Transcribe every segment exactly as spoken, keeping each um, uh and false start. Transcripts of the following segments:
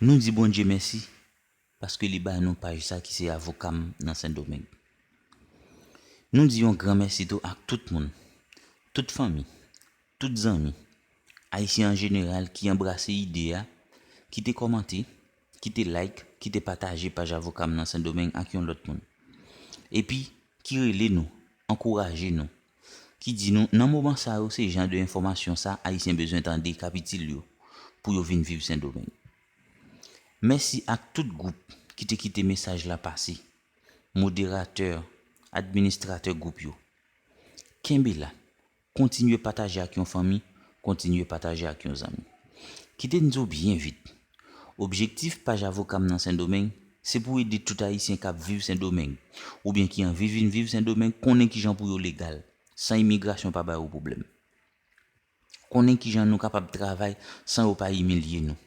Nou di Bondye mèsi paske li ba nou paj sa ki se Avoka m nan Sendomeng. Nou di yon gran mèsi tou ak tout moun, tout fanmi, tout zanmi, Ayisyen an jeneral ki anbrase ide a, ki te kòmante, ki te like, ki te pataje paj Avoka m nan Sendomeng ak yon lòt moun. Epi, ki rele nou, ankouraje nou, ki di nou nan moman sa yo se jan de enfòmasyon sa Ayisyen bezwen tande k ap itil yo pou yo vin viv Sendomeng. Mèsi ak tout gwoup ki te kite mesaj la pase, moderatè, administratè gwoup yo. Kenbe la, kontinye pataje ak yon fanmi, kontinye pataje ak yon zanmi. Kite n di w byen vit, objektif paj Avoka m nan Sendomeng se pou ede tout Ayisyen k ap viv Sendomeng oubyen ki anvi vin viv Sendomeng konnen kijan pou yo legal, san imigrasyon pa ba yo pwoblèm. Konnen kijan nou kapab travay san yo pa imilye nou.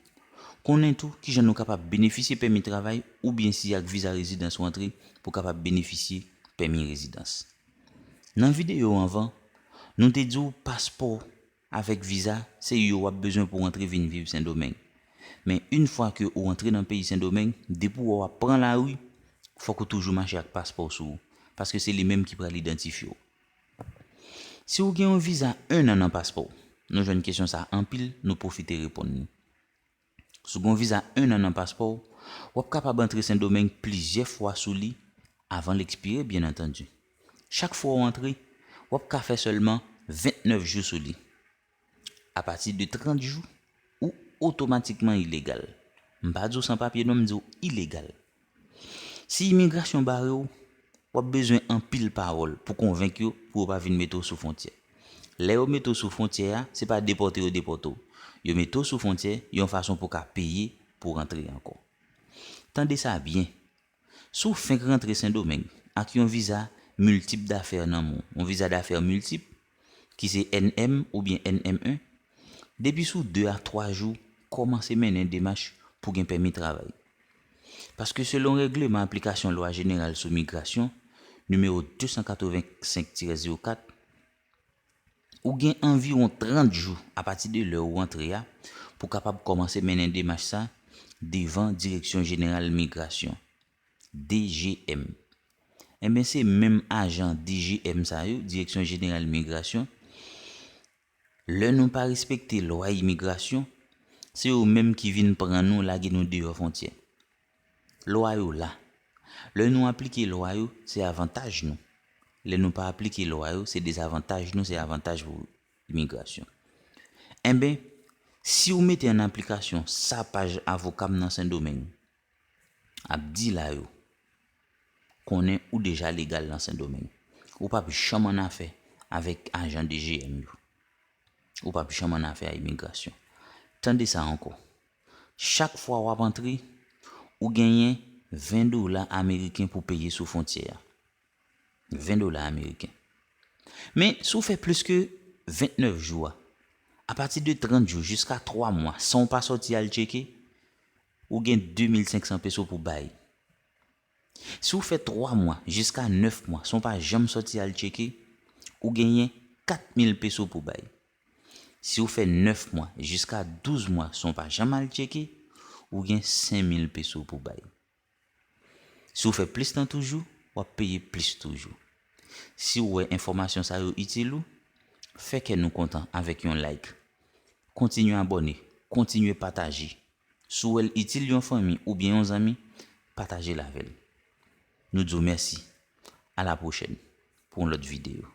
Konnen tou kijan nou kapab benefisye pèmi travay oubyen si ak viza rezidans ou antre pou kapab benefisye pèmi rezidans. Nan videyo anvan, nou te di w paspò avèk viza se yo w ap bezwen pou w antre vin viv Sendomeng. Men yon fwa ke ou antre nan peyi Sendomeng, depi w wè w ap pran lari, fòk ou toujou mache ak paspò w sou ou, paske se li menm ki pral idantifye w. Si w gen yon viza en an nan paspò w, nou jwenn kesyon sa a anpil, nou pwofite reponn li. Si w gen yon viza en an nan paspò w, w ap kapab antre Sendomeng plizyè fwa sou li avan l ekspire, byen antandi. Chak fwa w antre, w ap ka fè sèlman vennèf jou sou li. Apati de trant jou, ou otomatikman ilegal. M pa di w san papye non, m di w ilegal. Si imigrasyon bare w, w ap bezwen anpil pawòl pou konvenk yo pou yo pa vin mete w sou fwontyè. Lè yo mete w sou fwontyè a, se pa depòte yo depòte w. Yo mete w sou fwontyè yon fason pou w ka peye pou w rantre ankò. Tande sa byen. Si w fenk rantre Sendomeng ak yon viza miltip dafè nan men w, yon viza dafè miltip, ki se N M oubyen N M en, depi sou de a twa jou, kòmanse mennen demach pou gen pèmi travay. Paske selon règleman aplikasyon Lwa Jeneral sou Migrasyon, nimewo de san katrevensenk tirè zewo kat, ou gen anviwon trant jou apati de lè ou antre a pou kapab kòmanse mennen demach sa devan Direksyon Jeneral Migrasyon, D G M. Enben, se menm ajan D G M sa yo, Direksyon Jeneral Migrasyon, lè nou pa respekte lwa imigrasyon, se yo menm ki vin pran nou, lage nou deyò fwontyè. Lwa yo la. Lè nou aplike lwa yo, se avantaj nou. Lè nou pa aplike lwa yo, se dezavantaj nou, se avantaj pou imigrasyon. Enben, si w mete an aplikasyon sa paj Avoka m nan Sendomeng ap di la yo, konnen ou deja legal nan Sendomeng. Ou p ap janm annafè avèk ajan D G M yo. Ou p ap janm annafè a imigrasyon. Tande sa ankò. Chak fwa w ap antre, ou genyen ven dola ameriken pou peye sou fwontyè a. Ven dola ameriken. Men, si w fè plis ke vennèf jou a, apati de trant jou jiska twa mwa san w pa sòti al tcheke, ou gen de mil senk san peso pou bay. Si w fè twa mwa jiska nèf mwa san w pa janm sòti al tcheke, ou genyen kat mil peso pou bay. Si w fè nèf mwa jiska douz mwa san w pa janm al tcheke, ou gen senk mil peso pou bay. Si w fè plis tan toujou, w ap peye plis toujou. Si w wè enfòmasyon sa yo itil ou, fè kè nou kontan avèk yon like. Kontinye abòne, kontinye pataje. Si w wè l itil yon fanmi oubyen yon zanmi, pataje l avè l. Nou di w mèsi. A la pwochèn pou yon lòt videyo.